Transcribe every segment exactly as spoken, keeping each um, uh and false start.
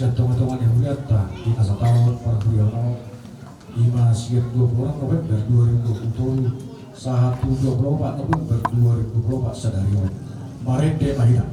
Sian tongatonga ni hurianta di na sataon parhuriaon on, ima sian dua pulu onom November dua ribu dua pulu tolu sahat tu dua pulu opat November dua ribu dua pulu opat sadari on. Marende ma hita.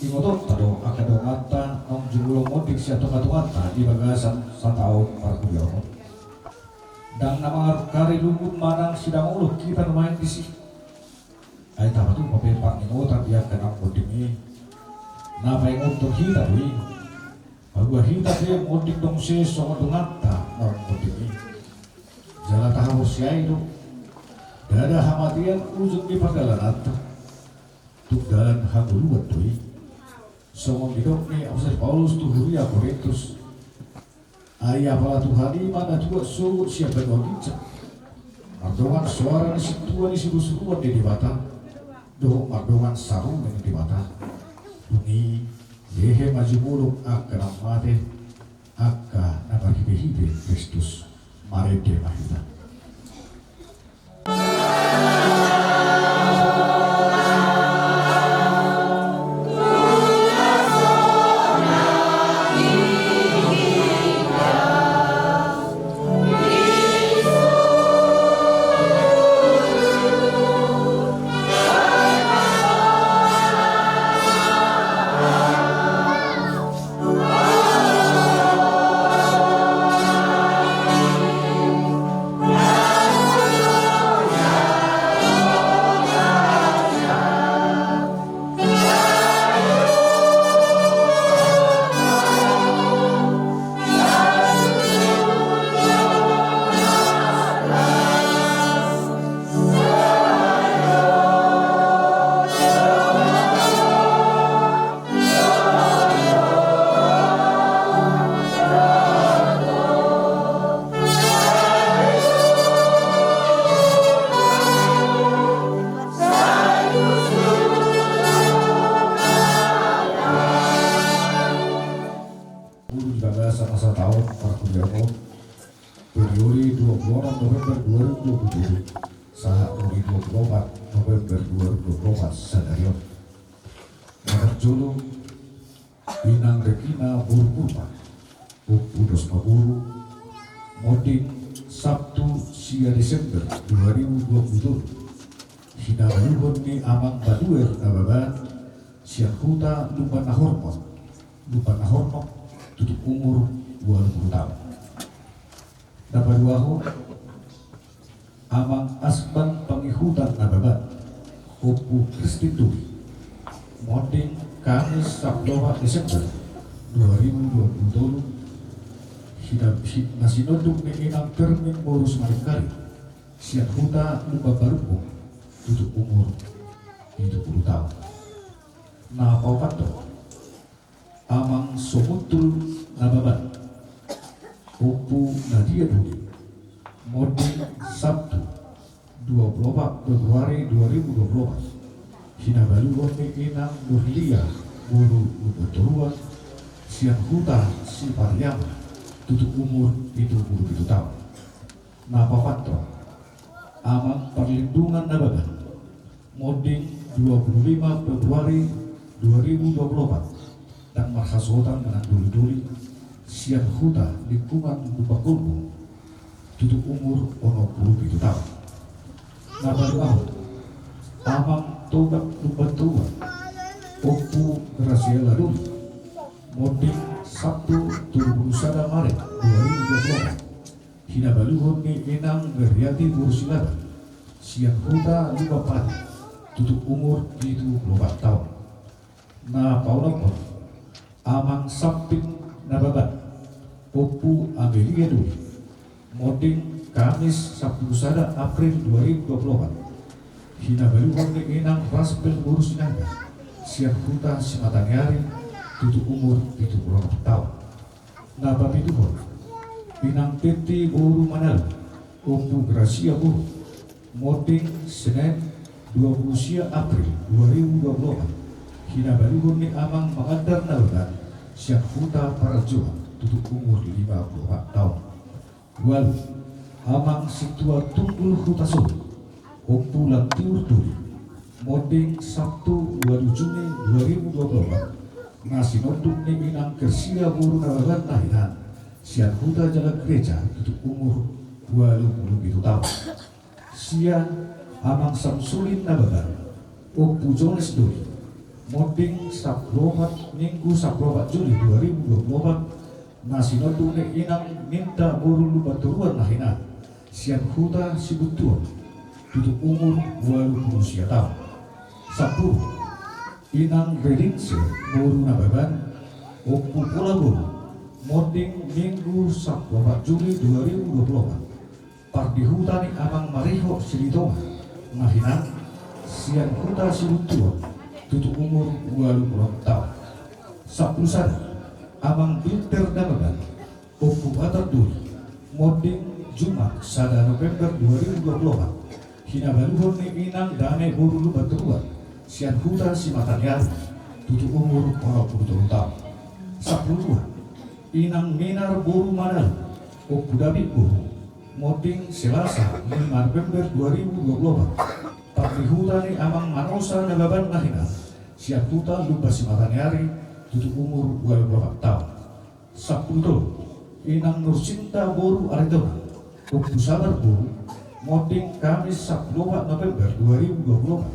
Ingotonta do angka donganta naung jumolo monding sian tongatonganta di bagasan sataon parhuriaon on. Ndang na mangarungkari lungun manang sidangolon hita nuaeng disi. Ai tapatupa pe parningotan di angka naung monding i. Na paingothon hita do i. Paboa hita pe monding do muse songon donganta naung monding i. Jala tahaporseai do, ndada hamatean ujung ni pardalananta. Tung dalan hangoluan do i. Songon nidok ni apostel Paulus tu huria Korintus. Ai apala Tuhan i ma na tuat sogot sian banua ginjang, mardongan soara ni sintua ni sirusuruan ni Debata dohot mardongan sarune ni Debata. Dung i, hehe ma jumolo angka na mate, angka na marhitehite Kristus. Marende ma hita. Di bagasan sataon parhuriaon on, periode dua puluh enam November dua ribu dua puluh tujuh sahat tu dua puluh empat November dua ribu dua puluh empat sadari on. Na parjolo, Inang Regina boru Purba, Ompu Dos Paburu, monding Sabtu sia Desember dua ribu dua puluh tolu. Hinabaluhon ni Amang Baduer Nababan, sian huta Lumban Nahornok, Lumban Nahornok, tutu umur ualu pulu taon. Na paduahon, Amang Asban Pangihutan Nababan, Ompu Kristin Duri, monding Kamis Sabtu opat Desember dua ribu dua puluh tolu, hina-, hi-, na sinonduk ni Inang Permin boru Simanungkalit, sian huta Lumban Barumbung, tutu umur pitu pulu taon. Na paopathon, Amang Somuntul Nababan, Ompu Nadia Duri, monding Sabtu dua puluh opat Februari dua ribu dua puluh opat. Hinabaluhon ni Inang Nurlia boru Lumban Toruan, sian huta Sipariama, tutu umur pitu pulu pitu taon. Na paopathon, Amang Parlindungan Nababan, monding dua puluh lima Februari dua ribu dua puluh opat, ndang marhasohotan manang doli-doli, sian huta lingkungan Lumban Kolbung, tutu umur onom pulu pitu taon. Na palimahon, Amang Toga Lumban Toruan, Ompu Graciela Duri, monding Sabtu tolu pulu sada Maret dua ribu dua puluh opat. Hinabaluhon ni inang Meriati boru Silaban, sian huta Lumban Pati, tutu umur pitu pulu opat taon. Na paonomhon, amang Sampit Nababan, Ompu Amelia Doli, monding Kamis sampulu sada April dua ribu dua puluh opat. Hinabaluhon ni inang Raspel boru Sinaga, sian huta Simataniari, tutu umur pitu pulu opat taon. Na papituhon, inang Teti boru Manalu, Ompu Grasia boru, monding Senen dua pulu sia April dua ribu dua puluh opat. Hinabaluhon ni amang Mangandar Nababan, sian huta Paranjohan, tutu umur lima pulu opat taon. Ualu, amang Sintua Tunggul Hutasoit, Ompu Lantiur Doli, monding Sabtu ualu Juni dua ribu dua puluh opat, na sinonduk ni inang Kersia boru Nababan na hinan, sian huta Jalan Gereja, tutu umur ualu pulu pitu taon. Sia, amang Samsulin Nababan, Ompu Jones Doli, monding sampulu opat, Minggu sampulu opat Juli dua ribu dua puluh opat, na sinonduk ni inang Ninta boru Lumban Toruan na hinan, sian huta Sibuntuon, tutu umur ualu pulu sia taon. Sampulu, inang Redingse boru Nababan, Ompu Pola boru, monding Minggu sampulu opat Juli dua ribu dua puluh opat. Pardihuta ni amang Mariho Silitonga na hinan, sian huta Sibuntuon, tutu umur ualu pulu onom taon. Sampulu sada, amang Bilter Nababan, Ompu Batar Doli, monding Jumat sada November dua ribu dua puluh opat. Hinabaluhon ni inang Dane boru Lumban Toruan, sian huta Simataniari, tutu umur onom pulu tolu taon. Sampulu dua, inang Minar boru Manalu, Ompu David boru, monding Selasa lima November dua ribu dua puluh opat. Pardihuta ni amang Manosa Nababan na hinan, sian huta Lumban Simataniari, tutu umur ualu pulu opat taon. Sampulu tolu, inang Nursinta boru Aritonang, Ompu Sabar boru, monding Kamis sampulu opat November dua ribu dua puluh opat.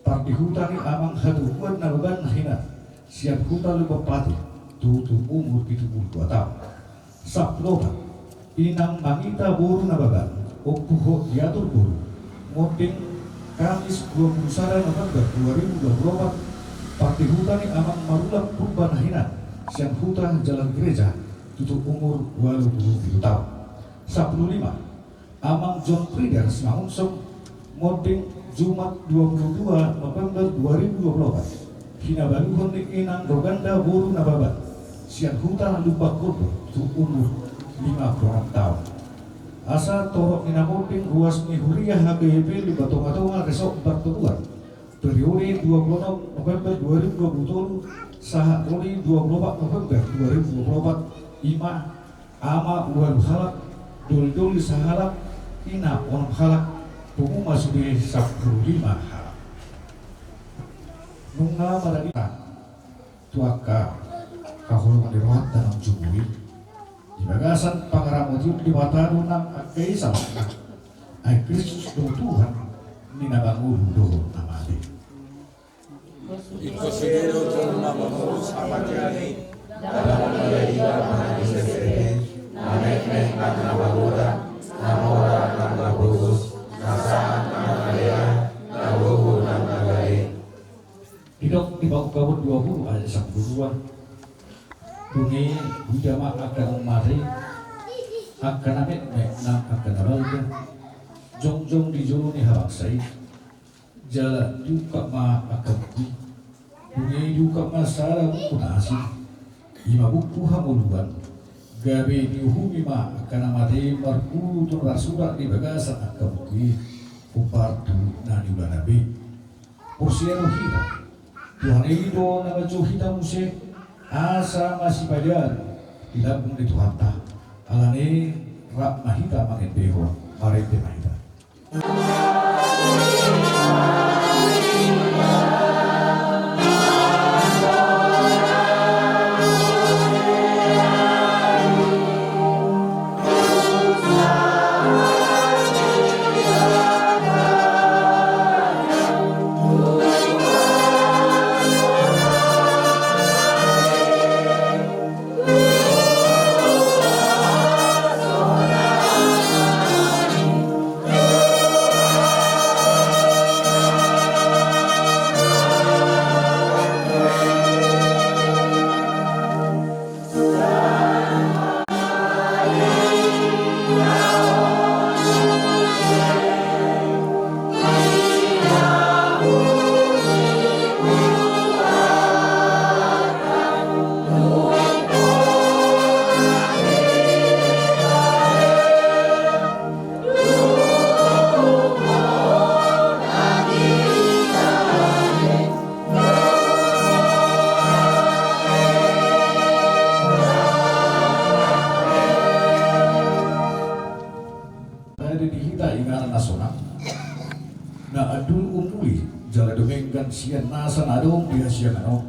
Pardihuta ni amang Hatoguan Nababan na hinan, sian huta Lumban Pati, tutu umur pitu pulu dua taon. Sampulu opat, inang Mangita boru Nababan, Ompu Hot Diatur boru, monding Kamis dua pulu sada November dua ribu dua puluh opat. Pardihuta ni amang Marulan Purba na hinan, sian huta Jalan Gereja, tutu umur ualu pulu pitu taon. Sampulu lima, amang John Frider Simangunsong, monding Jumat dua pulu dua November dua ribu dua puluh opat. Hinabaluhon ni inang Roganda boru Nababan, sian huta Lumban Gorbong, tutu umur lima pulu onom taon. Asa torop ni na monding ruas ni huria H K B P Lumban Tongatonga Resort Martobuan, periode dua pulu onom November dua ribu dua puluh tolu sahat ro di dua pulu opat November dua ribu dua puluh opat, i ma ama ualu halak, doli-doli sahalak, ina onom halak, pungu ma sude sampulu lima halak. Nunga maradi tu angka haholongan ni rohanta na umjubu i, di bagasan pangaramotion ni Debata do nang angka i sahalakna. Ai Kristus do Tuhan ni na mangolu dohot na mate. Ingkon sude do jolma mangolu sapatean i, dalan na badia nang na sesede, na neknek nang na pagoda, na mora nang na pogos, na sahat nang na lea, na gogo nang na gale. Didok di Paungkapon dua pulu ayat sampulu dua. Dung i huida ma angka na mate, angka na metmet nang angka na balga, jongjong di jolo ni habangsa i. Jala diungkap ma angka buku i. Dung i diungkap ma sada buku na asing, i ma buku hangoluan. Gabe diuhumi ma angka na mate marpulu tu na tarsurat di bagasan angka buku i, hombar tu na niulana be. Porsea do hita, Tuhan i do na manjou hita muse, asa masipadan di lambung ni Tuhanta. Alani i, rap ma hita mangendehon, marende ma hita. Di hita inganan na sonang, na andul umuli jala dumenggan sian nasa na adong di hasiangan on,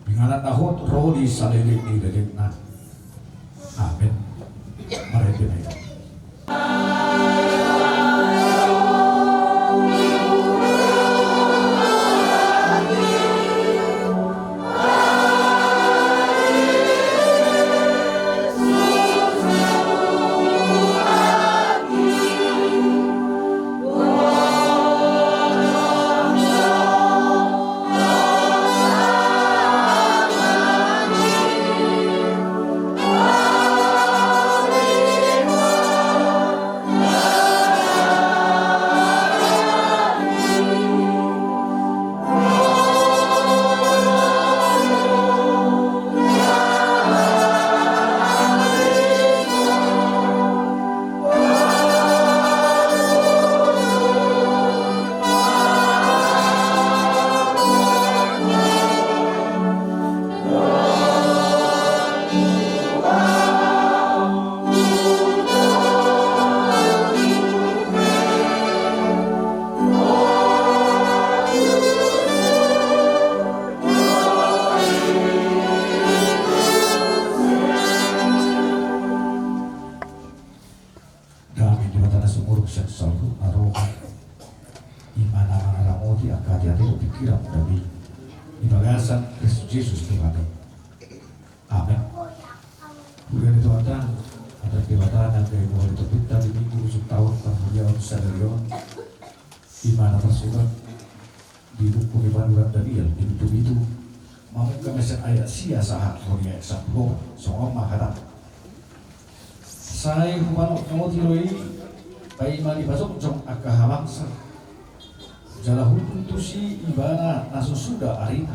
inganan na hot ro di saleleng ni lelengna. Amen. Marende ma hita. Dame ni Debata na sumurung sian saluhut na roha, i ma na mangaramoti angka ateate dohot pingkiran muna be, di bagasan Kristus Jesus Tuhan i. Amen. Huria ni Tuhanta, adat Debata na gabe mual di topinta di Minggu ujung taon parhuriaon sadari on, i ma na tarsurat di buku ni panurirang Daniel di bindu pitu, mamungka ma sian ayat sia sahat ro di ayat sampulu opat, songon on ma hatana. Sai hupanotnoti do i paima dipajongjong angka habangsa, jala huuntusi ibana na so suda arina.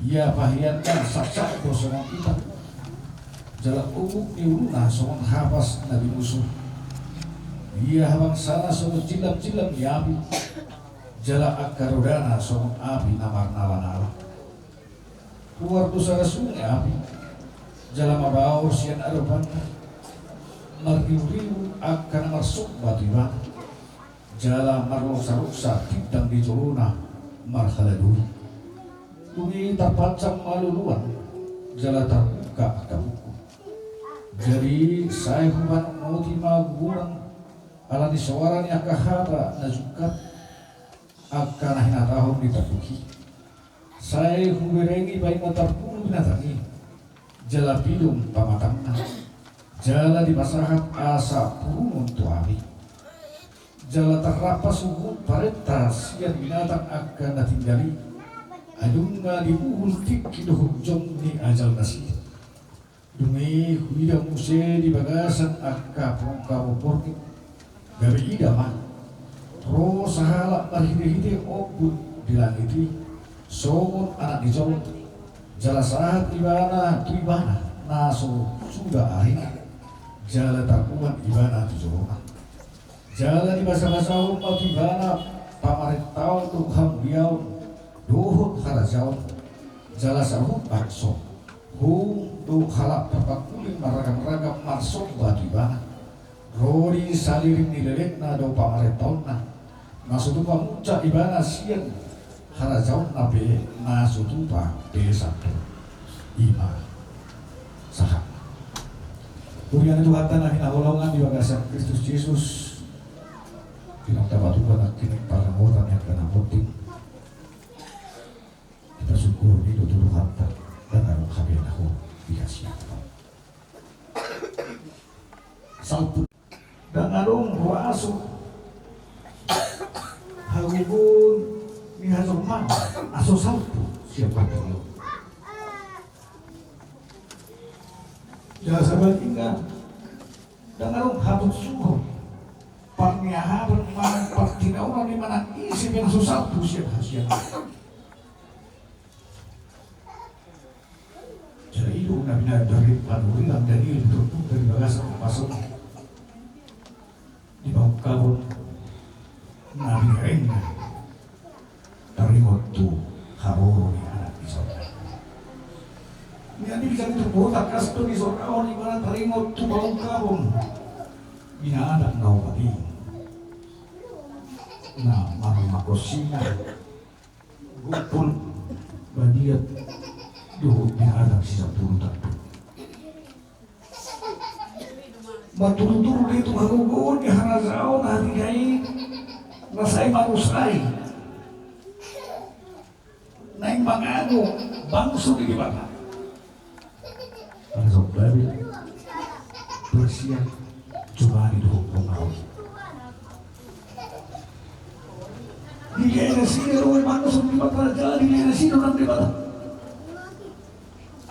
Ia pahianna saksakna do songon ita, jala uguk ni uluna songon hapas na binusu. Ia habangsana songon jillamjillam ni api, jala angka rodana songon api na marnalanala. Ruar do sada sunge api, jala mabaor sian adopanna. Marriuriu angka na marsomba tu ibana, jala marlosaroksa pindang di jolona marhaladui. Dung i tarpanjang ma luluan, jala tarbungka angka buku. Jadi sai hupanotnoti ma guguran ala ni soara ni angka hata na jungkat, angka na hinatahon ni tanduk i. Sai huberengi paima tarpunu binatang i, jala pidong pamatangna, jala dipasahat asa purunon tu api. Jala tarrampas huhut parenta sian binatang angka na tinggal i, ai nunga dibuhul tingki dohot jong ni ajal nasida. Dung i huida muse di bagasan angka pongka borngin, gabe ida ma ro sahalak marhitehite ombun di langit i, songon anak ni jolma, jala sahat ibana tu ibana na so suda arina, jala tarbuan ibana tu jolona. Jala dibasabasahon ma tu ibana pamarentaon dohot hamuliaon dohot harajaon, jala saluhut bangso, houm dohot halak parpangkuling marragamragam marsomba tu ibana. Ro di saleleng ni lelengna do pamarentaonna, na so tupa muncak ibana sian harajaonna pe na so tupa pe sahat. I ma sahat. Huria ni Tuhanta na hinaholongan di bagasan Kristus Jesus, di na tapatupa nangkin parnamotan ni angka na monding. Hita sungkun i do tu Tuhanta, dang adong habeanahon di hasiangan. Salpu. Dang adong ruas hagogoon ni hajolmaon na so salpu sian partingkian. Jala sabalikna, dang adong hatusuhon, parniahapan manang partinaonan ni manang ise pe na so salpu sian hasiangan. Jadi i do na binahen ni panurirang Daniel di turpukta di bagasan pasal di paungkapon na binereng taringot tu haroro ni anak ni sorga. Nian di bisa itu kota kaston di sorga on ibana taringot tu paungkapon. Binatang na opat i na manang makosina, gumpul, badiat dohot binatang sisampulu tanduk. Marturuturu do i tu hagogoon ni harajaon hatiha i na sai manusai. Naeng mangago bangso ni Debata. Raja Babil, Persia, jumadi dohot Romawi. Dilehon nasida do bangso ni Debata, jala dilehon nasida do nang Debata.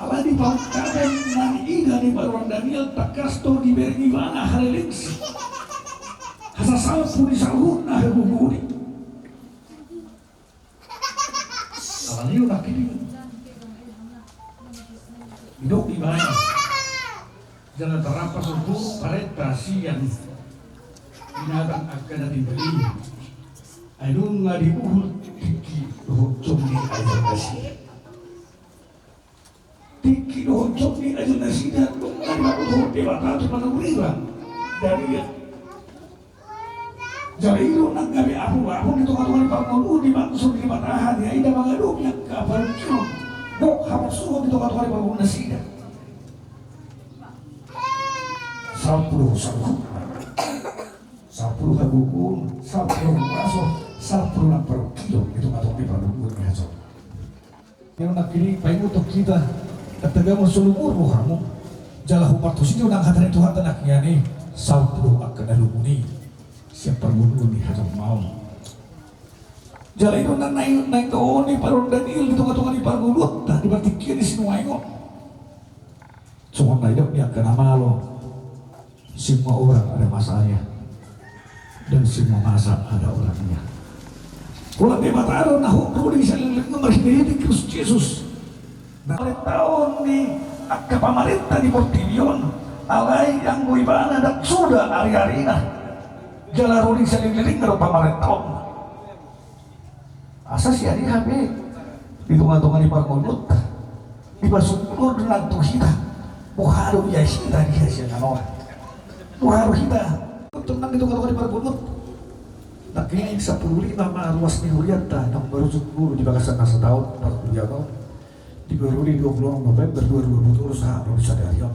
Alai di paungkapan na niida ni paruan Daniel, tangkas do dibereng ibana halelengsi, hasasalpu ni saluhutna hagogoon i. Alani i do nangkin i, didok ibana, jala tarrampas do parenta sian binatang angka na tinggal i. Ai nunga dibuhul tingki dohot jong ni aek na sian Tingki dohot jong ni aek na sian, dung na dipabotohon Debata tu pangururan Daniel. Jala i do nang gabe apulapul di tongatonga ni parngoluon ni bangso ni Debata, hatiha i na mangadopi angka parungkilon dohot haporsuhon di tongatonga ni parngoluon nasida. Sampulu saluhut, sampulu hagogoon, sampulu haporsuhon, sampulu nang parungkilon di tongatonga ni parngoluon ni hajo. Ia nangkin i paingothon hita, ndang tagamon so lumobi rohamu. Jala hupartusi do nang hata ni Tuhanta nangkin i, saut do angka na lumobi i sian parngoluon ni hajolmaon. Jala i do nang naeng, naeng dohononta paruan Daniel di tongatonga ni parngoluonta di partingkian ni sinuaeng on. Songon na nidok ni angka na malo, semua orang ada masanya, dan semua masa ada orangnya. Holan Debata do na ro di salelenglelengna marhitehite Kristus Jesus. Na pamarentaonna angka pamarenta di portibi on, alai anggo ibana ndang suda ariarina. Jala ro di salelenglelengna do pamarentaonna. Asa sian i hape di tongatonga ni parngoluonta dipasungkun do nang tu hita, boha do ia hita di hasiangan on. Boha do hita nang di tongatonga ni parngoluonta. Nangkin i sampulu lima ma ruas ni hurianta na marujung ngolu di bagasan na sataon parhuria on, di parhuri dua pulu onom November dua ribu dua pulu tolu sahat ro di sadari on.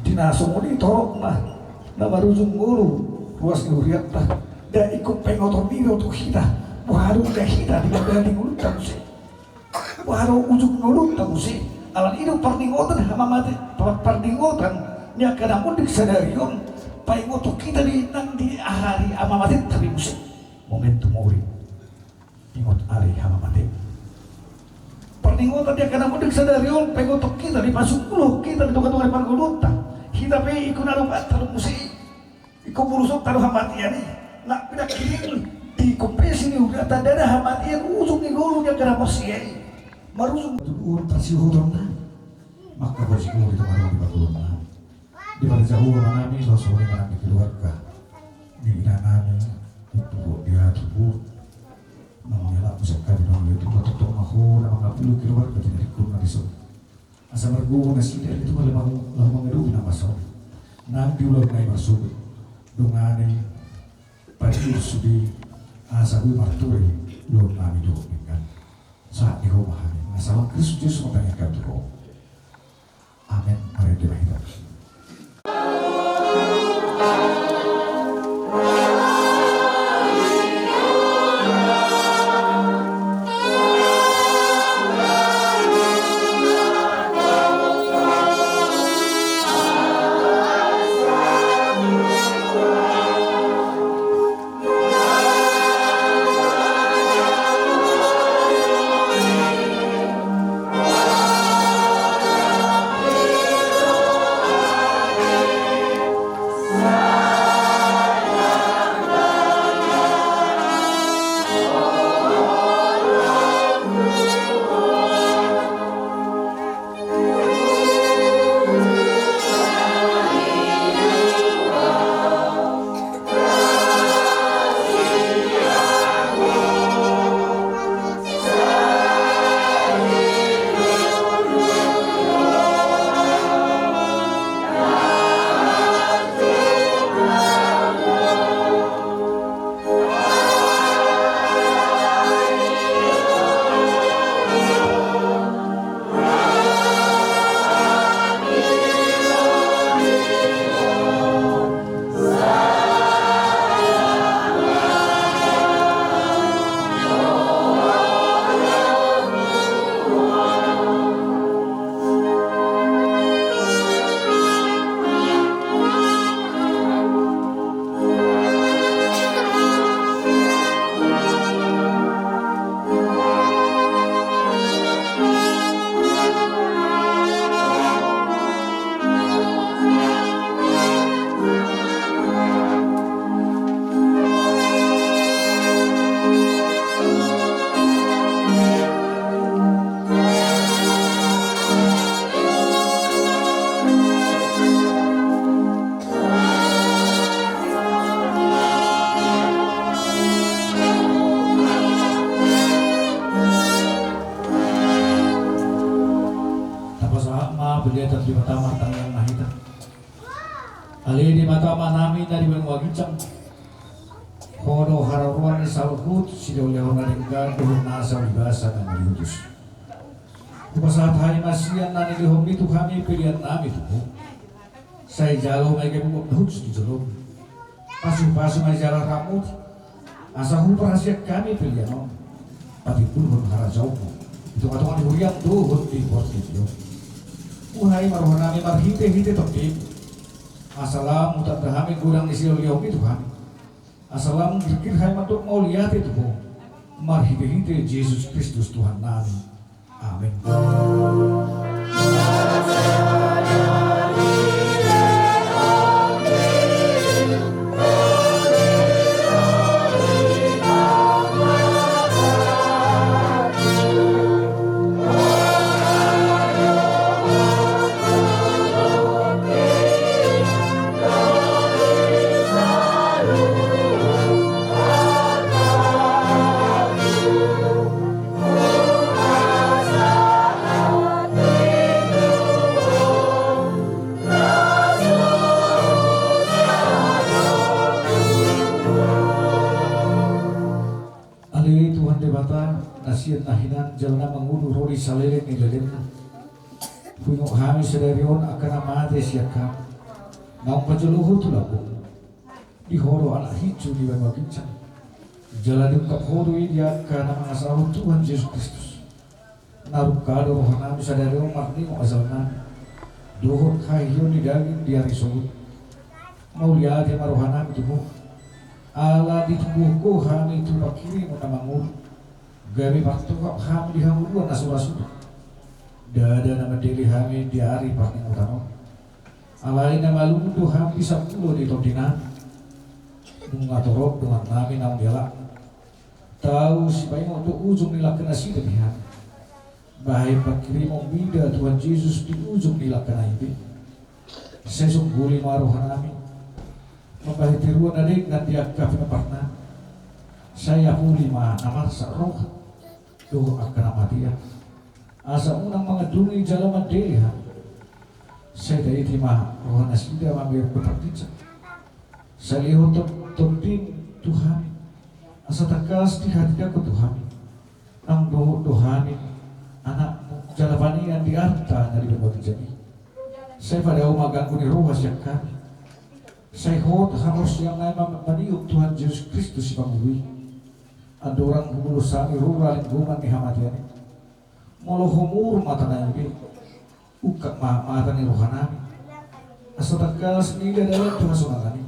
Di na songon i torop ma na marujung ngolu ruas ni hurianta. Nda ingkon paingoton ni do tu hita, boha do ia hita di bagasan ngolunta muse, boha do ujung ngolunta muse. Alani i do parningotan hamamate, par-, parningotan ni angka na monding sadari on, paingoton hita di nang di ari hamamatenta be muse. Momentum mori. Ingot ari hamamate. Parningotan di angka na monding sadari on, paingoton hita, dipasungkun hita di tongatonga ni parngoluonta. Hita pe ingkon adopanta do muse i. Ingkon murusonta do hamatean i. Nang pinangkirim di konfesi ni hurianta, ndada hamatean ujung ni ngolu ni angka na porsea i. Marujung tu duhut parsihutonta. Maka porsea i di tongatonga ni parngoluonta. Diparjolo ma hami, songon i ma nang di keluarga ni inanami, Ibu Diah Tubun. Nang mangelaku sian hami, nang mangelaku, tongtong ma Ho na mangapuli keluarga di na lingkungan dison. Asa margogo nasida di Tuhan laho mangadopi na masa on. Nang di ulaon na i marsogot, dongani, padiur sude, asa boi martuhe ulaon nami dohot denggan. Sahat di Ho ma hami, asa Kristus Jesus ma tangiangkon tu Ho. Amen. Mari kita berdoa. Ale Debata Amanami na di banua ginjang, Ho do haroroan ni saluhut silehonlehon na denggan dohot nasa ulibasa na mauliutus. Hupasahat hami ma sian na nilehonmi tu hami peleannami tu Ho. Sai jalo ma i gabe gok na hushus di jolomi. Pasupasu ma i jala ramoti, asa huparhasiat hami pelean on patimbulhon harajaonmu di tongatonga ni huriam dohot di portibi on. Buhai ma rohanami marhitehite Tondim, asa lam hutanda hami godang ni silehonlehonmi tu hami, asa lam girgir hami mandok mauliate tu Ho marhitehite Jesus Kristus Tuhannami. Amen. Ale Tuhan Debata, na sian na hinan jala na mangolu ro di saleleng ni lelenna, huingot hami sadari on angka na mate sian hami, naung pajolo Ho tu lambung. Di Ho do anak hinju di banua ginjang, jala diungkap Ho do i di angka na mangasahon Tuhan Jesus Kristus. Na rungka do rohanami sadari on marningot ajalnami dohot hahihion ni daging di ari sogot. Mauliate ma rohanami tu Ho, ala ditumbuhon Ho hami tu pangkirimon na mangolu, gabe partongkap hami di hangoluan na sura-sura. Ndada na mandele hami di ari parningotan on. Alai na malungun do hami di sampulo ni tondinami. Nunga torop dongannami naung dialap. Tau sipaingot do ujung ni langka nasida di hami. Bahen pangkirimon mida Tuhan Jesus di ujung ni langkana i be. Sai songguli ma rohanami mambahen tiruan na denggan di angka pinomparnami. Sai apuli ma na marsak roha dohot angka na matean, asa unang mangandungi jala mandele hami. Sai taiti ma rohanasida mambahen partingkian. Sai lehon Tondim tu hami, asa tangkas dihatindanghon tu hami. Naung dohot do hami anakmu jala panean di arta na di banua ginjang i. Sai padao ma ganggu ni roha sian hami. Sai hot haporseaonnami ma maniop Tuhan Jesus Kristus Sipangolu i. Andorang hubulos hami rura linggoman ni hamatean i, molo homur ma tangkas i be, ungkap ma mata ni rohanami, asa tangkas nida dalan tu hasonangan i.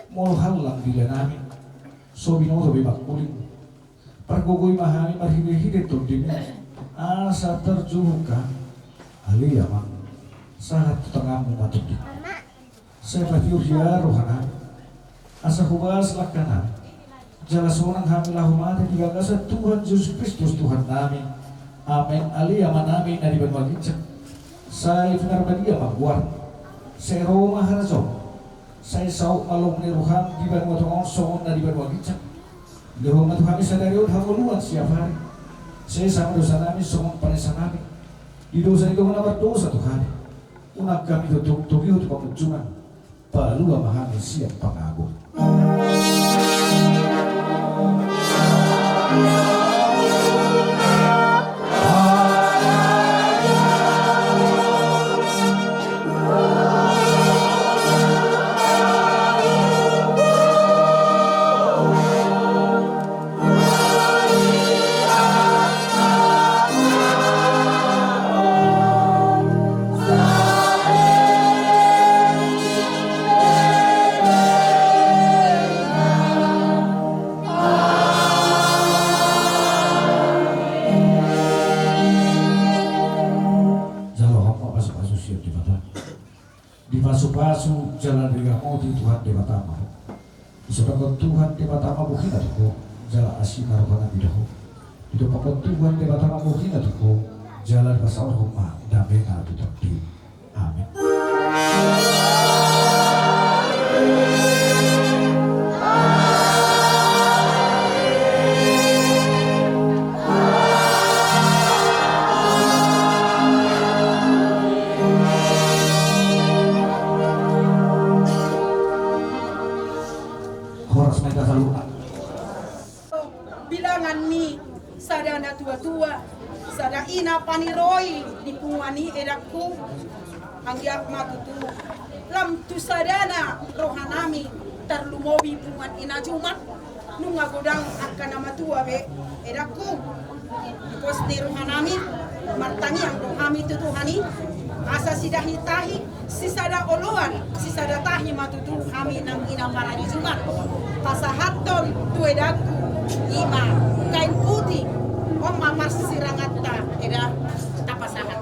Molo hallang dilanami, so binoto be mangkuling, pargogoi ma hami marhitehite Tondim i, asa tarjuhuk hami. Ale Amang, sahat tu tanganmu ma Tondim. Sai patiur hea rohanami, asa hobas langkanami, jala sonang hami laho mate di bagasan Tuhan Jesus Kristus Tuhannami. Amen. Ale Amanami na di banua ginjang, sai pinarbadia ma goarmu. Sai ro ma harajaonmu. Sai saut ma lomo ni roham di banua tonga on songon na di banua ginjang. Lehon ma tu hami sadari on hangoluan siapari. Sesa ma dosanami songon panesanami di dosa ni dongan na mardosa tu hami. Unang hami togihon tu pangunjunan. Palua ma hami sian pangago. Jalo hamu ma pasupasu sian Debata. Dipasupasu jala diramoti Tuhan Debata ma ho. Disopakhon Tuhan Debata ma bohina tu ho, jala asi ma rohana mida ho. Didompakhon Tuhan Debata ma bohina tu ho, jala dipasaorhon ma damena tu tondim. Amen. Tua-tua, sada ina paniroi di punguan i, edangku. Anggiat ma tutu lam tu sadana rohanami, tarlumobi punguan Ina Jumat. Nunga godang angka na matua be, edangku. Di pos ni rohanami, martangiang do hami tu Tuhan i, asa sitahi-tahi, sisada oloan, sisada tahi ma tutu hami nang ina parari Jumat. Pasahathon tu edangku, ima kain putih, on ma parsiranganta, eda, tapasahat.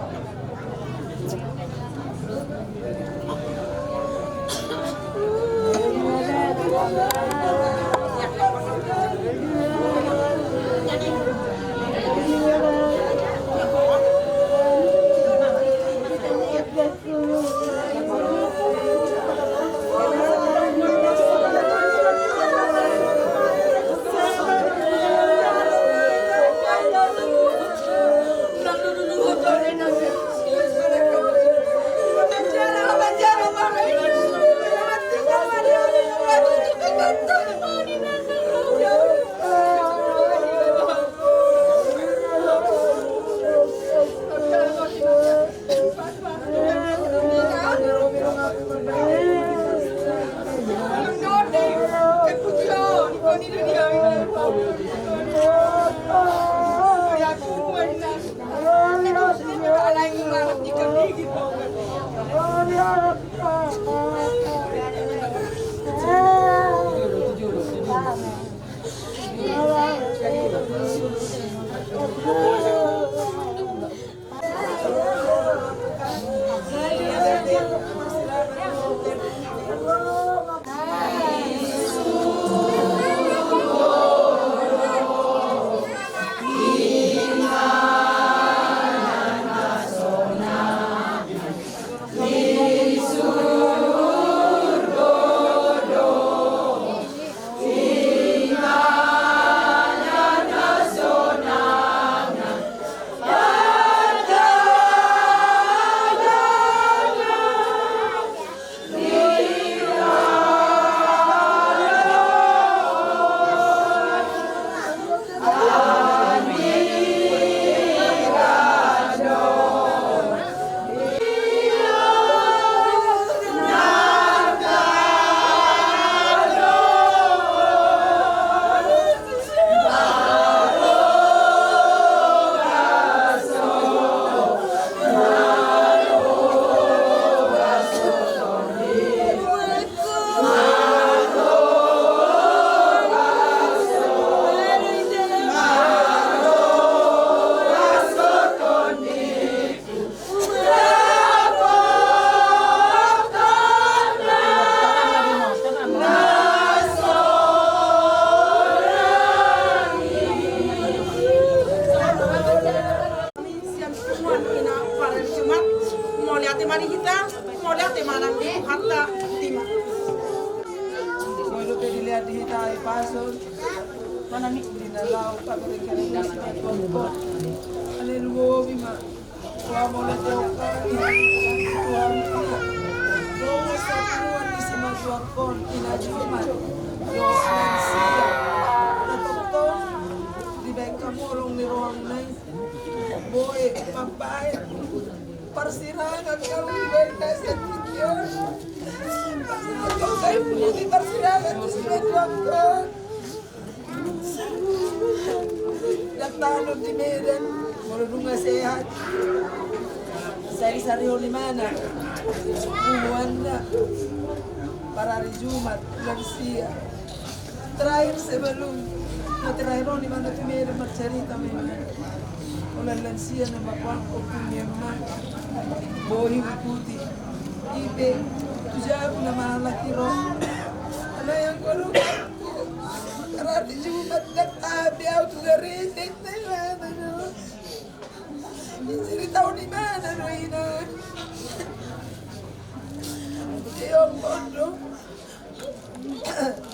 Sian punguan Ina parari Jumat, mauliate ma di hita, mauliate ma nang di Tuhanta, botima. Molo pe dilean di hita i pason, mana ni di na laho paberengkeren na simatuangkon. Haleluya, bima. Tua mauliate oka, Tuhan. Dohot sapunguan ni simatuangkon, Ina Jumat. Dohot lansia. Tatongtong dibaen hamu holong ni rohamuna i. Boi mambaen parsirangan hamu dibaen na sian tingki on. Asa tongtong sai puji parsirangan tu simatuangkon. Ndang tahan on di Medan, molo nunga sehat. Sai disarihon imana punguanna parari Jumat, lansia. Terakhir sebelum, na terakhir on imana tu Medan marcarita ma imana. Holan lansia na makuangkok tu Myanmar. Boi huikuti. I pe tu jabu na mahalaki ro. Ala yang guru. Parari Jumat ndang tahan be au tu gareja i, imana do. Dicaritahon imana do, Ina. Diombo do.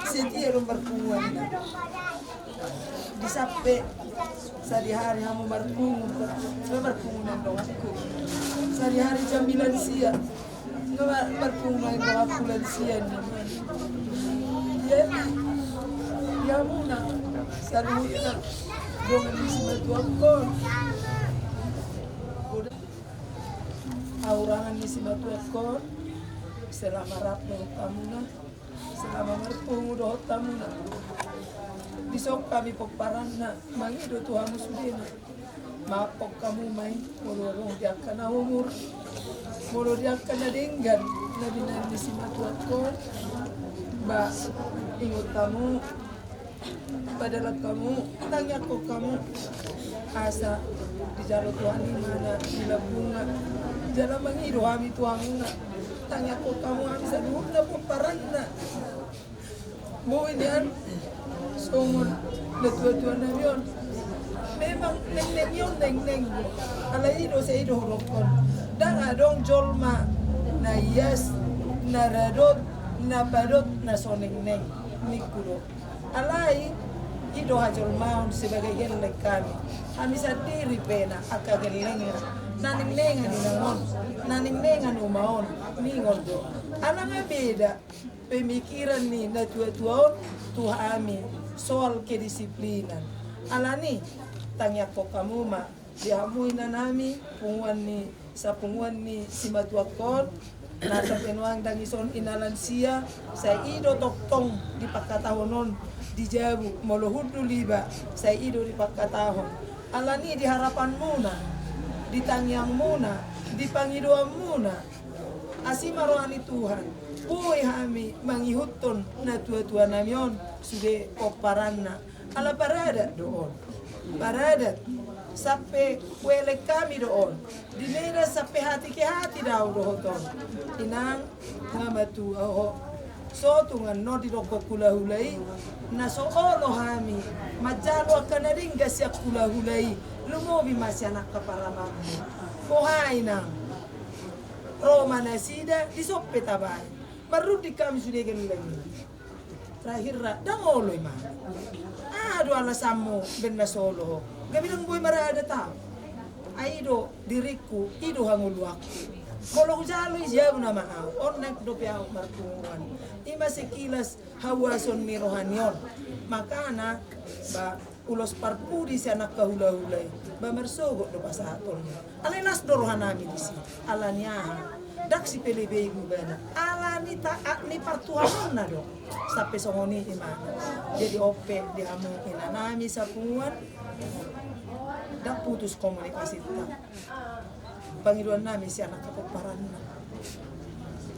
Setia do marpunguan, Ina. Di sampe sadihari hamu marpungu, marpungu nang donganku. Sadihari jambi lansia. Nga mar-, marpungu ma i, donganku lansia, ninna. Jadi di hamuna saluhutna, Dongan ni simatuangkon. Aurangan ni simatuangkon. Selama rap dohot hamuna, selama marpungu dohot hamuna, dison hami pomparanna mangido tu hamu sudena. Maaphon hamu ma i molo adong di angka na umur, molo di angka na denggan na binahen ni simatuangkon. Ba ingot hamu, padalan hamu, tangiangkon hamu, asa dijalo Tuhan i ma na di lambungna. Jala mangido hami tu hamuna, tangiangkon hamu hami saluhutna pomparanna. Boi nian songon natuatua nami on. Memang nengneng i on nengneng, alai i do sai i do hudokkon. Ndang adong jolma na ias, na radot, na padot na so nengneng, ningku do. Alai i do hajolmaon sebagai gelleng hami. Hami sandiri pe na angka gellengna, na nengnengan inang on, na nengnengan uma on, ningon do. Ala nga beda pemikiran ni natuatua on tu hami soal kedisiplinan. Alani, tangiangkon hamu ma di hamu inanami, punguan ni sapunguan ni simatuangkon, na sampe nuaeng dang ison i na lansia, sai i do tongtong dipangkatahon on di jabu, molo hundul iba, sai i do dipangkatahon. Alani di harapanmuna, di tangiangmuna, di pangidoanmuna, asi ma roha ni Tuhan, boi hami mangihuthon natuatua nami on sude pomparanna. Ala paradat do on. Paradat. Sampe huelek hami do on. Di Medan sampe hati ke hati do au dohot on. Inang, nga matua ho. Sotung annon didokkon hulahula i, na so olo hami manjalo angka na denggan sian hulahula i, lumobi ma sian angka paramanmu. Boha inang? Ro ma nasida, dison pe tabaen. Marrunding hami sude gelleng. Terakhir ra, ndang olo i ma. Aha do alasanmu baen na so olo ho? Gabe ndang boi maradat au. Ai i do diringku, i do hangoluanku. Molo hujalo i jabu nama au, on naeng dope au marpunguan. I ma sekilas hauason ni roha ni on. Makana, ba, ulos parpudi sian angka hulahula i, ba marsogot do pasahatonna. Alai las do rohanami disi. Alani aha? Ndang sipelebegu ibana. Alani taat ni partuhanonna do. Sampe songon i imana. Jadi on pe di hamu inanami sapunguan, ndang putus komunikasinta. Pangidoannami sian angka pomparanna.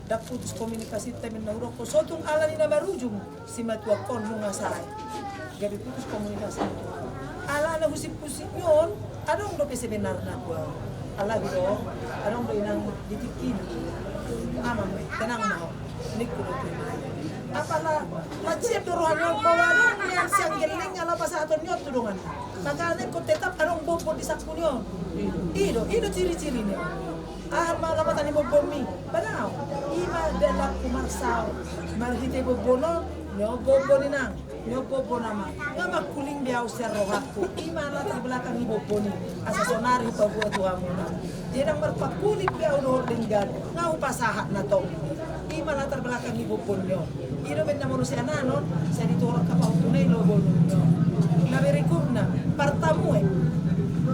Ndang putus komunikasinta, baen na hudokkon, sotung alani na marujung simatuangkon nunga sae. Gabe putus komunikasi. Alana husip-husip ni on, adong dope sebenarna tu au. Alai do, adong do inang di tingkina. Amang, tenang ma ho. Ningku do tu imana. Apala, macian do roha ni on, bahwa adong nian sian gelleng ala pasahaton ni on tu donganna. Makana ingkon tetap adong bobbon di sangku ni on. I do, i do ciri-ciri ni on. Aha ma lapatan ni bobbonmi? Padao, i ma dalanku marsaor. Marhite bobbon on, ni on bobbon inang, ni on bobbon amang. Nga mangkuling be au sian rohangku. I ma latar belakang ni bobbon i. Asa sonari hupaboa tu hamuna. Jadi ndang marpangkuling be au dohot denggan, nga hupasahat na tong. I ma latar belakang ni bobbon ni on. I do baen na molo sian anon, sai ditorang hapahuntuna i lobo ni on. Na berikutna, partamue.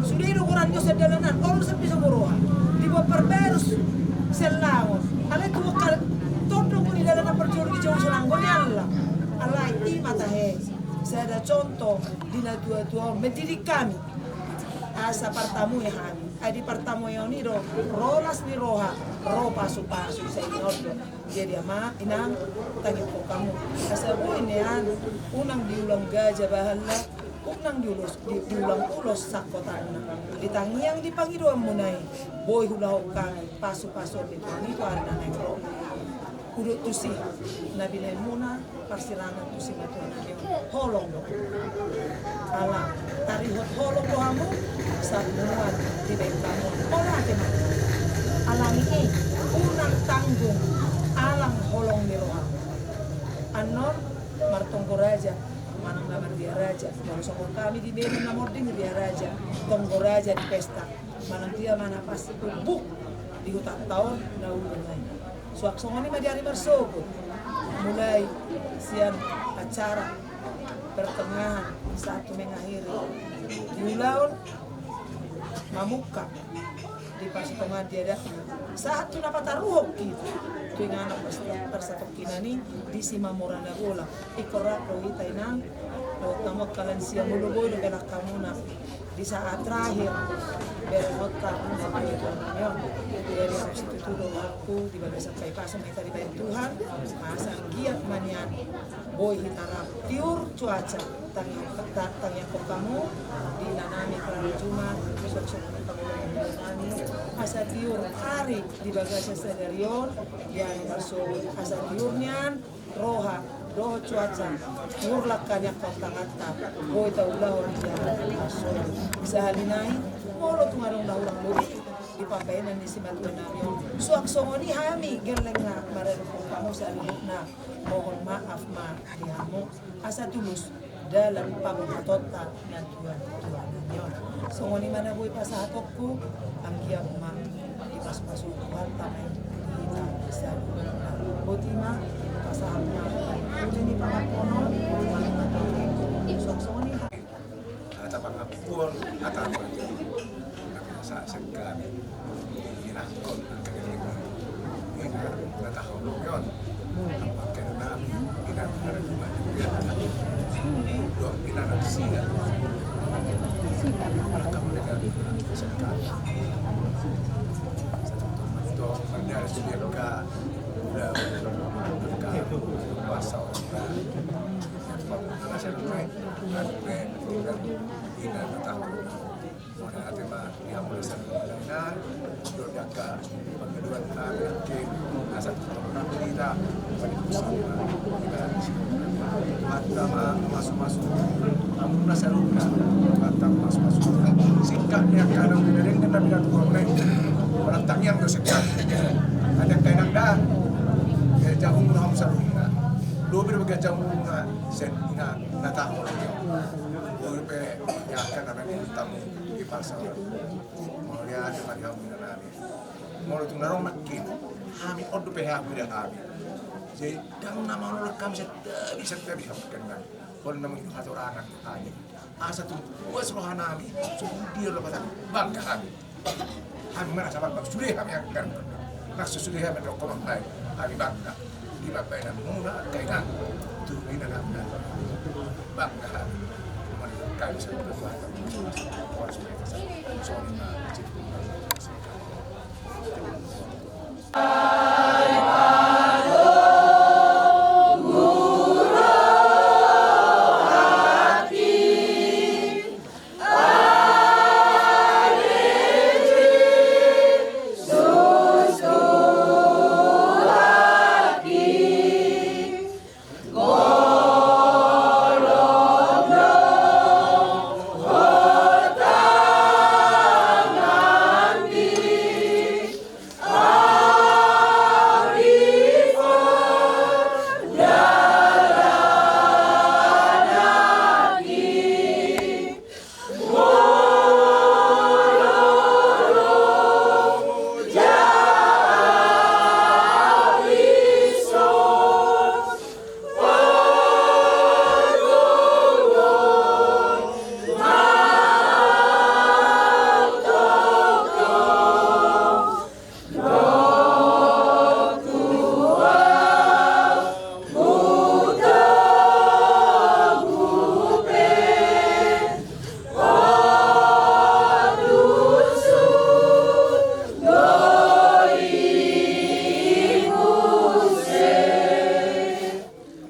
Sude i do goran ni on sian dalanan, olo sampe so huroha. Dibuat parbarus sian langon. Alai tu angka tondong ni dalanan parjolo dijou so nanggo ni Allah. Alai i ma tahe. Sada contoh di natuatua on, mendidik kami. Asa partamue hami. Ai di partamue on i do, ro las ni roha, ro pasupasu, sai i on do. Jadi ama, inang, tangiangkon hamu. Asa boi nian, unang diulang gaja bahalla, unang diulos, di, diulang ulos sangkotanna. Di tangiang di pangidoanmuna i, boi huulahon hami, pasupasu ni Tuhan i tu ari na naeng ro. Hudok tusi, na binaenmuna, parsirangan tu simatuanami on. Holong do. Ala, tarihot holong do hamu, sahat muat dibaen hamu. Ola ate ma. Alani i, unang tanggung, alang holong ni roha. Annon, martonggo raja, manang na marria raja. Molo songon hami di Medan na mording ria raja. Tonggo raja di pesta. Manang dia mana pas buk di hutanta on na ulung ai. Suang songon i ma di ari marsogot. Mulai sian acara pertengahan sahat tu mengakhiri. di ulaon mamungka di parsitongaan di adatna. Sahat tu na pataruhon hita tu inganan parsatongkinan i di Simamora Nabolak. Ingkon rap do hita inang dohot hamu angka lansia, molo boi dope langkamuna di saat terakhir berenggonta na boi tu angka on. Jadi harus itu tu doaku di bagasan pasu-pasu ma hita dibahen Tuhan. Asa anggiat ma nian boi hita rap, tiur cuaca, tangiang, ta-, tangiangkon hamu di inanami Clara Juma, suksuk ni pangulon nami, asa tiur ari di bagasan sadari on, di ari na so, asa tiur nian roha dohot cuaca, tiur langka ni angka tanganta, boi taulahon di ari na so. Sahali nai, molo tung adong na hurang lobi di pambahenan ni simatua nami on, suang songon i hami gellengna maradophon hamu saluhutna. Mohon maaf ma di hamu, asa tulus dalan pambuatonta na tua-tua nami on. Songon i ma na boi pasahatonku, anggiat ma dipasu-pasu Tuhanta ma i di hita saluhutna. Boti ma, pasahat ma uli ni pangampuon on, suang songon i. Hata pangampuon, hata pangampuon. Tapi rasa sengkami. Inangkon, angka ini. Ina, na tahu, no, yon. Angka nami, ina, ada dua. Dua, ina, na sida. Angka mereka sengkami. Satu teman, itu, ada sediakan. Udah, angka pasal. Singkat ni angka na pinadenggan na pinatupa mulai. Orang tangiang do singkat. Ada kainang da. Jahum do hamu saluhutna. Lobi do bagian jahum na. Sen ina na tahu lagi. Lobi pe ya kan ada yang tamu di pasar. Mauliate ma di hamu inanami. Molo tung na ro makin hami on dope hamu ida hami. Jadi ndang na mauliate hami santabi, santabi hami kan. Molo na mangihut hatorangan tu hami. Asa tung puas rohanami, sude dia lo patang bangga hami. Hami merasa bangga, sude hami anggar. Maksud sude hami rokok mambai, hami bangga. Di bangga dan muna, kainang. Tu ina bangga. Bangga hami. Mari kami sampai berbuat. Orang sudah kita sampai. Soalnya,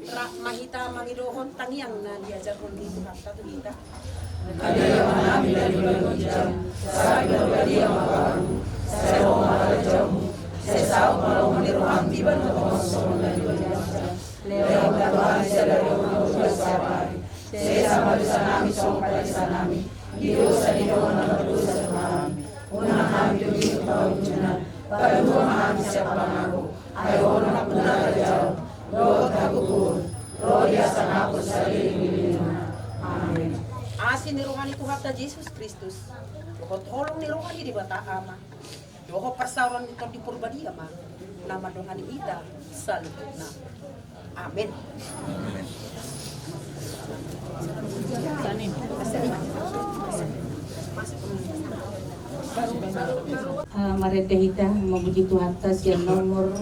Rap ma hita mangidohon tangiang na diajarhon ni Tuhanta tu hita. Angka Debata nami na di banua ginjang, sai pinarbadia ma goarmu, sai ro ma harajaonmu, sai saut ma lomo ni roham di banua tonga on songon na di banua ginjang. Lehon ma tu hami sadari on hangoluan siapari. Sesa ma dosanami songon panesanami di dosa ni dongan na mardosa tu hami. Unang hami togihon tu pangunjunan, palua ma hami sian pangago. Ai ho do nampuna harajaon dohot hagogoon, ro di hasangapon saleleng ni lelengna. Amen. Asi ni roha ni Tuhanta Jesus Kristus, dohot holong ni roha ni Debata Ama, dohot parsaoran ni Tondi Porbadia ma Na mandohani hita saluhutna. Amin. Ah, marende hita memuji Tuhanta sian nomor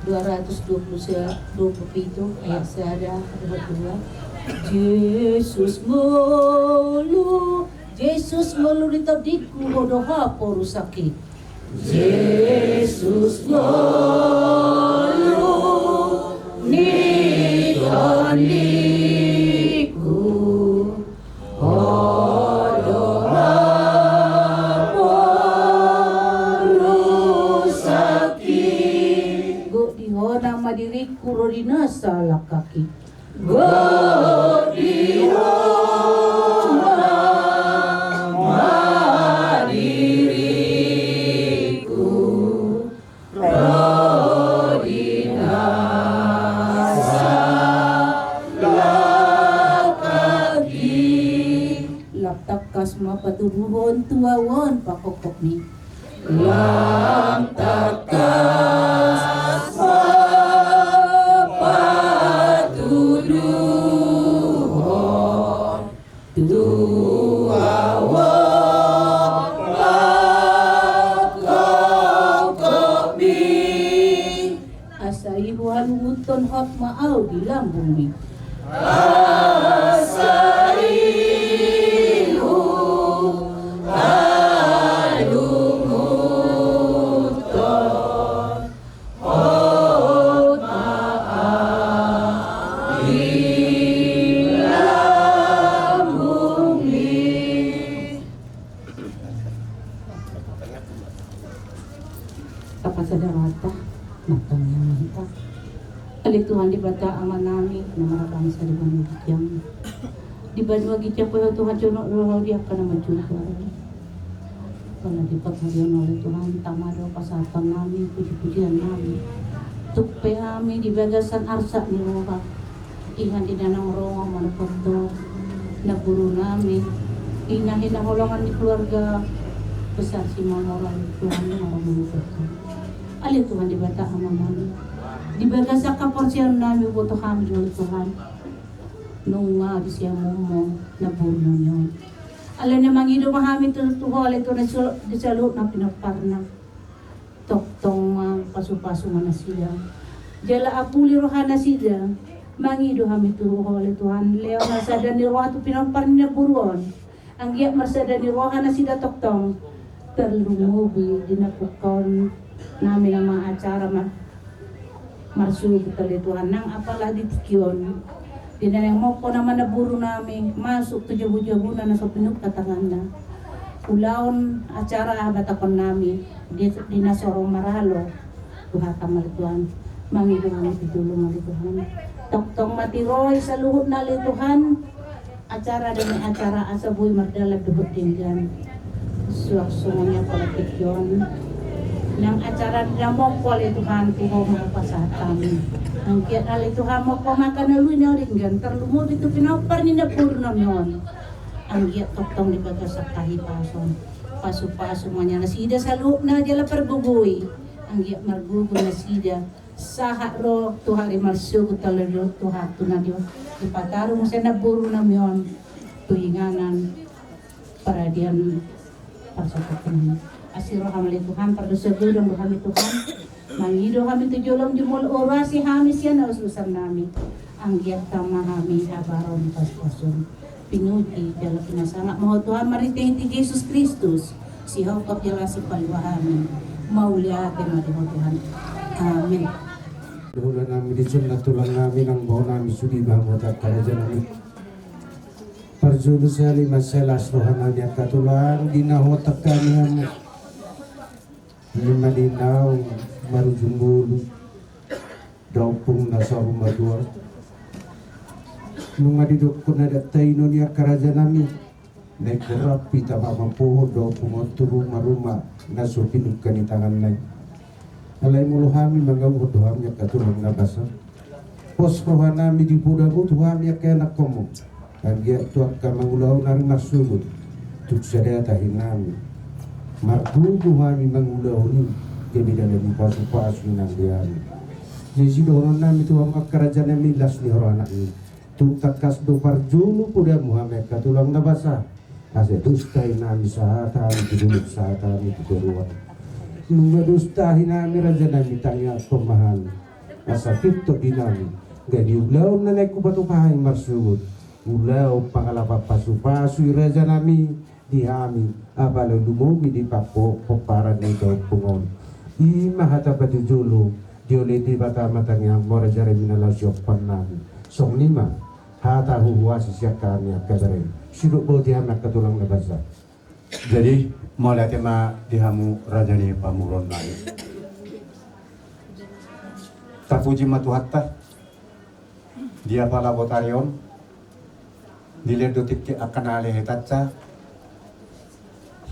dua ratus dua puluh se-, dua puluh pitu, ayat sada, ayat dua. Jesus ngolu, Jesus ngolu di tondingku, Ho do haporusangki. Jesus ngolu di tondingku, Ho do haporusangki. Gok di Ho nama diringku, ro di na salangkangki. Gok di Ho nama diringku, ro di na salangkangki. Lam tangkas ma patuduhon tu ahu on pangkophopmi. Lam tangkas ma patuduhon tu ahu on pangkophopmi. Asa i huhalungunhon hot ma ahu di lambungmi. Asa i huhalungunhon hot ma ahu di lambungmi. Tapasada rohanta, martangiang ma hita. Ale Tuhan Debata Amanami, na marhabangsa di banua ginjang. Di banua ginjang pe Ho Tuhan jonok do Ho di angka na manjujur. Pala di parharion on ale Tuhan, tama do pasahatonnami, pujipujionnami. Tung pe hami di bagasan arsak ni roha. Inganan di na naeng ro manopot tu namboru nami, inganan hinaholongan ni keluarga besar Simanjorang, Tuhan, na ro manopot. Ale Tuhan Debata Amanami, di bagasan haporseaonnami huboto hami do ale Tuhan, nunga disiamunmu namboru nami on. Alai na mangido ma hami tu, tu Ho ale Tuhan, di saluhut na pinomparna. Tongtong ma pasupasu ma nasida. Jala apuli roha nasida. Mangido hami tu Ho ale Tuhan, lehon ma sada ni roha tu pinompar ni namboru on. Anggiat marsada ni roha nasida tongtong. Tarlumobi di na pungkaon nami nama acara ma-, marsogot ale Tuhan nang apala di tingki on. Di na naeng mompo nama namboru nami masuk tu jabujabuna na so pinungka tanganna. Ulaon acara aha batakon nami di, di na so ro maralo. Tuhan, tama ale Tuhan. Mangido hami tu jolo ma ale Tuhan. Tongtong ma tiroi saluhutna ale Tuhan. Acara demi acara asa boi mardalan dohot denggan. Suang songon i apala tingki on. Nang acara di na mompo ale Tuhan tu Ho ma pasahat hami. Anggiat ale Tuhan mompo ma angka na uli na denggan tarlumobi tu pinompar ni namboru nami on. Anggiat tongtong di bagasan hahipason. Pasupasu ma nian nasida saluhutna jala pargogoi. Anggiat margogo nasida. Sahat ro tu ari marsogot ale Tuhan tu na di, dipataru muse namboru nami on tu inganan paradian parsatongkinan. Asi roham ale Tuhan, pardosa godang do hami Tuhan. Mangido hami tu jolom jumolo, urasi hami sian ususan nami. Anggiat tama hami habaron pasupasum. Pinuji jala pinasangap ma Ho Tuhan marhitehite Jesus Kristus, sihohot jala sipaluahon nami. Mauliate ma di Ho Tuhan. Amin. Dohonon nami di son na tulang nami nang boru nami sude ma hamu tu angka raja nami. Parjolo sahali ma sai las roha nami angka tulang di na huhatahon hami hamu. Ima di naung marujung ngolu. Da ompung na saur matua. Nunga didokkon adat taino ni angka raja nami. Naeng rap hita mamampohon da ompung on tu rumaruma na so pinungka ni tanganna i. Alai molo hami mangauhon do hami angka tulang na basa. Pos roha nami di podamu tu hami angka ianakhonmu. Anggiat tu angka mangulahon ari marsogot, tung sada tahi nami. Margogo hami mangulahon i, Gabe dalan ni pasu-pasu nang di hami. Jadi sidohonon nami tu hamu angka raja nami, las ni roha nami. Tung tangkas do parjolo podamu hami angka tulang na basa. Asa dos tahi nami sahat hami tu dolok, sahat hami tu toruan. Nunga dos tahi nami raja nami, tangiangkon ma hami. Asa pintor di nami. Gabe ulaon na naeng hupatupa hami marsogot. Ulaon pangalapan pasu-pasu i raja nami. Di hami, apala lumobi di pampo-, pomparan ni gampung on. I ma hata patujolo, dioloi Debata ma tangiang, mora jari minalaos i ompon nami. Songon i ma hata huhuasi sian hami angka bere. Sidok boti hami angka tulang na basa. Jadi, mauliate ma di hamu raja ni pamoruon nami. Tapuji ma Tuhanta. Di apala botari on, dilehon do tingki angka na lehe tansa,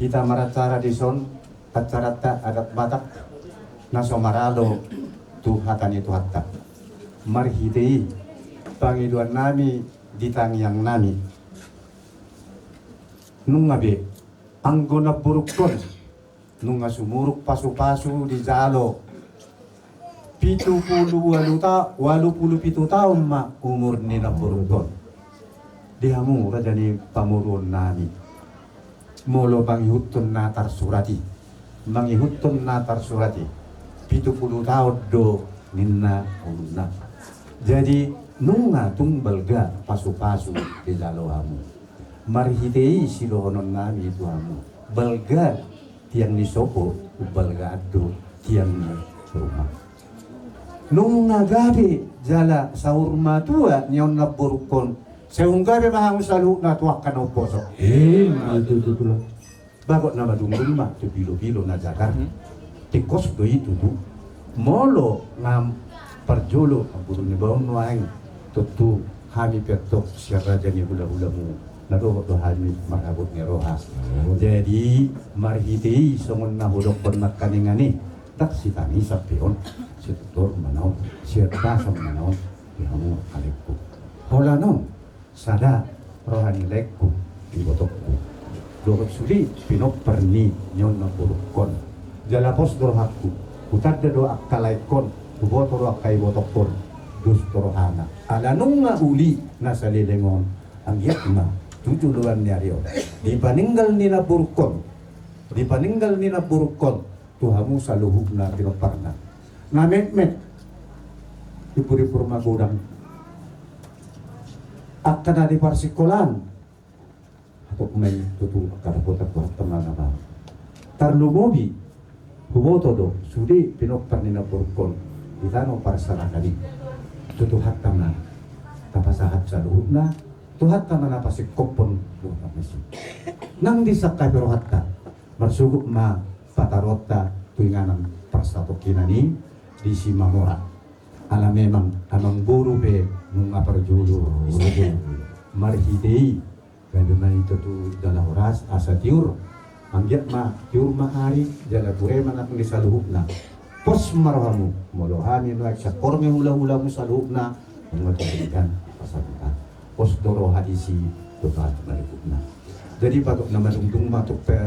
hita maracara dison, pancaranta adat Batak, na so maralo tu hata ni Tuhanta. Marhite i, pangidoan nami di tangiang nami. Nunga be, anggo namborungkon, nunga sumurung pasu-pasu dijalo. Pitu pulu ualu ta-, ualu pulu pitu taon ma umur ni namborungkon. Di hamu raja ni pamoruon nami. Molo mangihuthon na tarsurat i. Mangihuthon na tarsurat i. Pitu pulu taon do ninna umurna. Jadi nunga tung balga pasu-pasu dijalo hamu. Marhite i sidohonon nami tu hamu. Balga tiang ni sopo, umbalgaan do tiang ni ruma. Nunga gabe jala saur matua nion namborungkon, sai umgabe ma hamu saluhutna tu angka na umposo. Ima tutu, Tulang. Bagot na madungdung ma tu pilo-pilo na jagar. Tingkos do i tutu. Molo nunga parjolo, ampuru ni baon nuaeng, tontu hami pe antong sian raja ni hula-hulamu, na dohot do hami marhabot ni roha. Jadi marhite i songon na hudokkon nangkaningan i, ndang sitangisan pe on, sitortor ma na on, sian basa ma na on, di hamu alekku. Holan on, sada roha ni laengku, ibotongku. Dohot sude pinompar ni nion namborungkon. Jala pos do rohangku, hutanda do angka laengkon, huboto do angka ibotongkon, dos do rohana. Ala nunga uli na saleleng on, anggiat ma tu joloan ni ari on, di paninggal ni namborungkon, di paninggal ni namborungkon, tu hamu saluhutna pinomparna. Na metmet, dipur-dipur magodang. Angka na di parsikolaan, hatop ma i tutu angka dapotan Tuhanta ma na baru. Tarlumobi, huboto do, sude pinompar ni namborungkon, di tano parserahan i. Tu Tuhanta ma tapasahat saluhutna, Tuhanta ma na pasingkophon dohot na masi. Nang disangkapi rohanta, marsogot ma pataruonta tu inganan parsatongkinan i di Simamora. Ala memang amangboru pe nunga parjolo. Marhite i, gabe ma i tutu jala horas asa tiur. Anggiat ma tiur ma ari jala ture ma anak ni saluhutna. Pos ma rohamu, molo hami nuaeng sangkor ni hula-hulamu saluhutna, nunga tinggal pasamutan. Pos do roha disi, dohot marikutna. Jadi bagot na madungdung ma tung pe,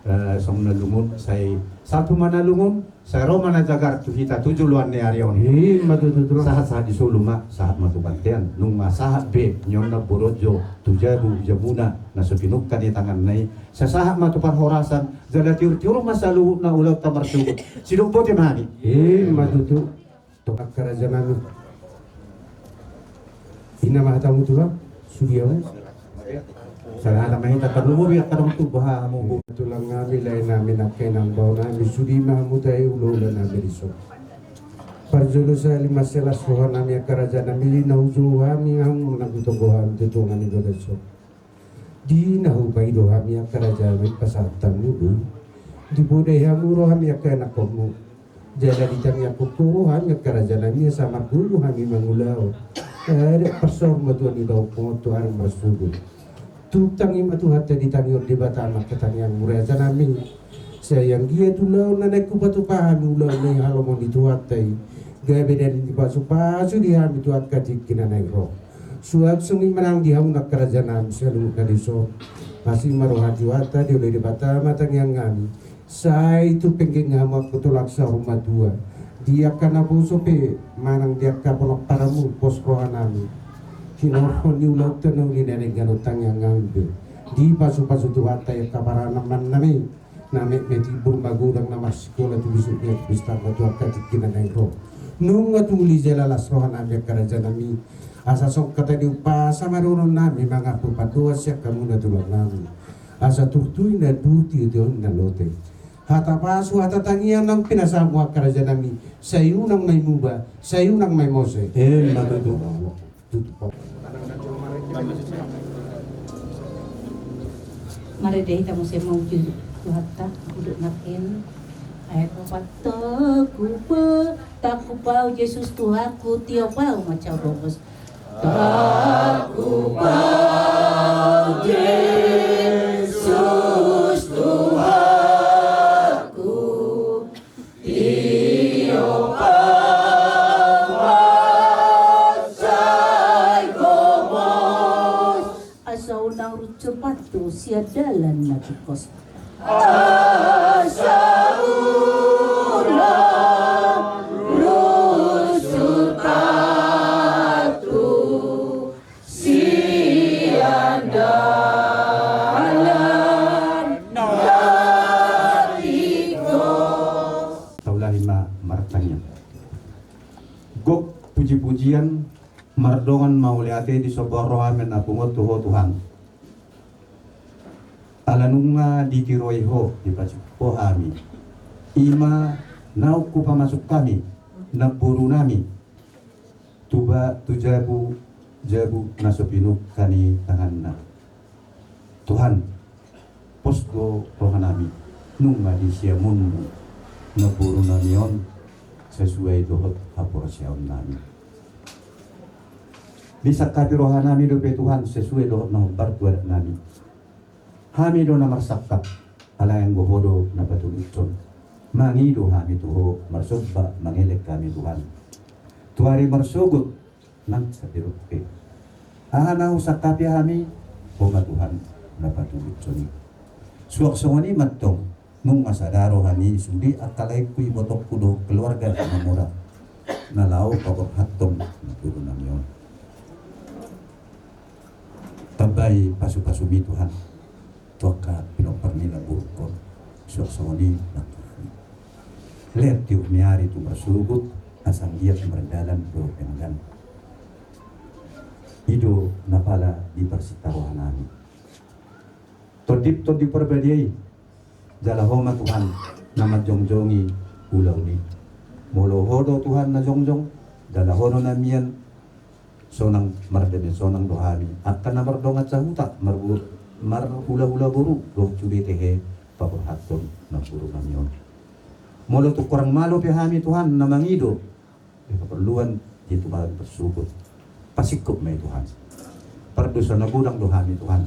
eh, songon na lungun, sai salpu ma na lungun, sai ro ma na jagar tu hita tu joloan ni ari on. Ima tutu, Tulang. Sahat-sahat di solu ma, sahat ma tu bontean, nunga sahat be nion namboru on jo tu jabu-jabuna na so pinungka ni tanganna i. Sai sahat ma tu parhorasan, jala tiur-tiur ma saluhutna ulaonta marsogot. Sidok boti ma hami. Ima tutu. Tong angka raja nami. Ina ma hatamu, Tulang, sude hamu. Sada hata ma hita, tarlumobi angka dongan tubu hamu. Tulang nami, lae nami, nangkaningan baoa nami, sude ma hamu tahe ula-ula nami dison. Parjolo sahali ma silas roha nami angka raja nami, na hujou hami hamu, na hutonggo hami tu tonga ni bagas on. Di na hupaido hami angka raja nami pasahatanmu do i. Dipodai hamu roha nami angka ianakhonmu. Jala ditangiangkon ho roha nami angka raja nami asa marguru hami mangulahon adat parsaur matua ni gampung on tu ari marsogot. Tung tangihon ma Tuhanta, ditangihon Debata ma angka tangiangmu raja nami. Sai anggiat ulaon na naeng hupatupa hami ulaon na halomoan ni Tuhanta i, gabe dalan ni pasu-pasu di hami tu angka tingki na naeng ro. Suang songon i ma nang di hamu angka raja nami saluhutna dison. Asi ma roha ni Tuhanta, dioloi Debata ma tangiang nami. Sai tu penggeng hamu angka tulang saur matua, di angka naposo pe manang di angka pomparanmu, pos rohanami. Hinorhon ni ulaonta na uli na denggan, tangiangnami pe dipasupasu Tuhanta i angka paranannami, na metmet timbul magodang, na marsikola tu bisuk ni angka bistarna tu angka tingki na naeng ro. Nunga tung uli jala las rohanami angka rajanami, asa songon hata ni umpasa ma dohononnami mangarpu pandohan sian hamuna tulangnami. Asa turtu i na dua, tio tio na lote. Hata pasu, hata tangiang naung pinasahatmu angka rajanami, sai unang ma i muba, sai unang ma i mose. Emma tutu. Tutup. Marende hita muse mamuji Tuhanta, hudok nangkin. Ayat opat, tangkup, tangkup ahu Jesus Tuhanku, tiop ahu mansai rongos. Tangkup ahu Jesus Tuhanku, tiop ahu mansai rongos. Asa unang runsur patu sian dalan na tingkos. Asa unang runsur patu sian dalan na tingkos. Taulahi ma martangiang. Gok pujipujian mardongan mauliate disomba roha ma na pungu on tu Ho Tuhan. Ala nunga ditiroi Ho, dipajuk Ho hami. I ma naung hupamasuk hami namborunami tu ba, tu jabu, jabu na so pinungka ni tanganna. Tuhan, pos do rohanami, nunga disiamunmu namborunami on sesuai dohot haporseaonnami. Disangkapi rohanami dope Tuhan sesuai dohot na hombar tu adatnami. Hami do na marsangkap, alai anggo Ho do na patulushon. Mangido hami tu Ho, marsomba, mangelek hami Tuhan. Tu ari marsogot nang sapirukke. Aha na husangkapi hami, Ho ma Tuhan na patulushon i. Suang songon i mantong, nunga sada rohami sude angka laengku, ibotongku dohot keluarga Simamora na laho paborhathon namborunami on. Tambai pasupasumi Tuhan tu angka pinompar ni namborungkon. Suang songon i nang tu hami. Lean tiur ni ari tu marsogot, asa anggiat mardalan dohot denggan. I do na pala diparsinta rohanami. Tondi, Tondi Parbadia i, jala Ho ma Tuhan na manjongjongi ulaon i. Molo Ho do Tuhan na jongjong, jala Ho do na mian, sonang, mardame sonang do hami. Angka na mardongan sahuta, marbu-, marhulahula boru dohot sude tehe paborhathon namborunami on. Molo tung hurang malo pe hami Tuhan na mangido di haporluan, di tumangihon parsogot, pasingkop ma i Tuhan. Pardosa na godang do hami Tuhan.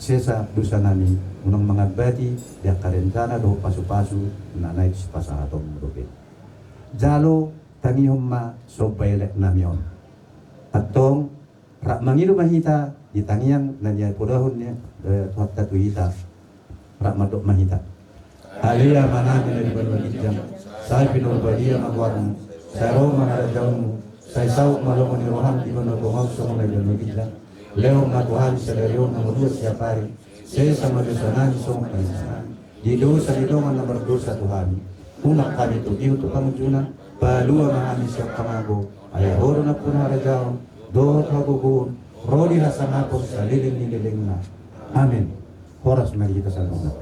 Sesa dosanami, unang mangambati di angka rencana dohot pasupasu na naeng sipasahatonmu dope. Jalo tangihon ma somba eleknami on. Antong, rap mangido ma hita di tangiang na niapodahon ni, eh, Tuhanta tu hita. Rap mandok ma hita. Ale Amanami na di banua ginjang, sai pinarbadia ma goarmu, sai ro ma harajaonmu, sai saut ma lomo ni roham di banua tonga on songon na di banua ginjang. Lehon ma tu hami sadari on na marua siapari, sesa ma dosanami songon panesanami di dosa ni dongan na mardosa tu hami. Unang hami togihon tu pangunjunan, palua ma hami sian pangago, ai Ho do nampuna harajaon dohot hagogoon ro di hasangapon saleleng ni lelengna. Amen. Horas ma di hita saluhutna.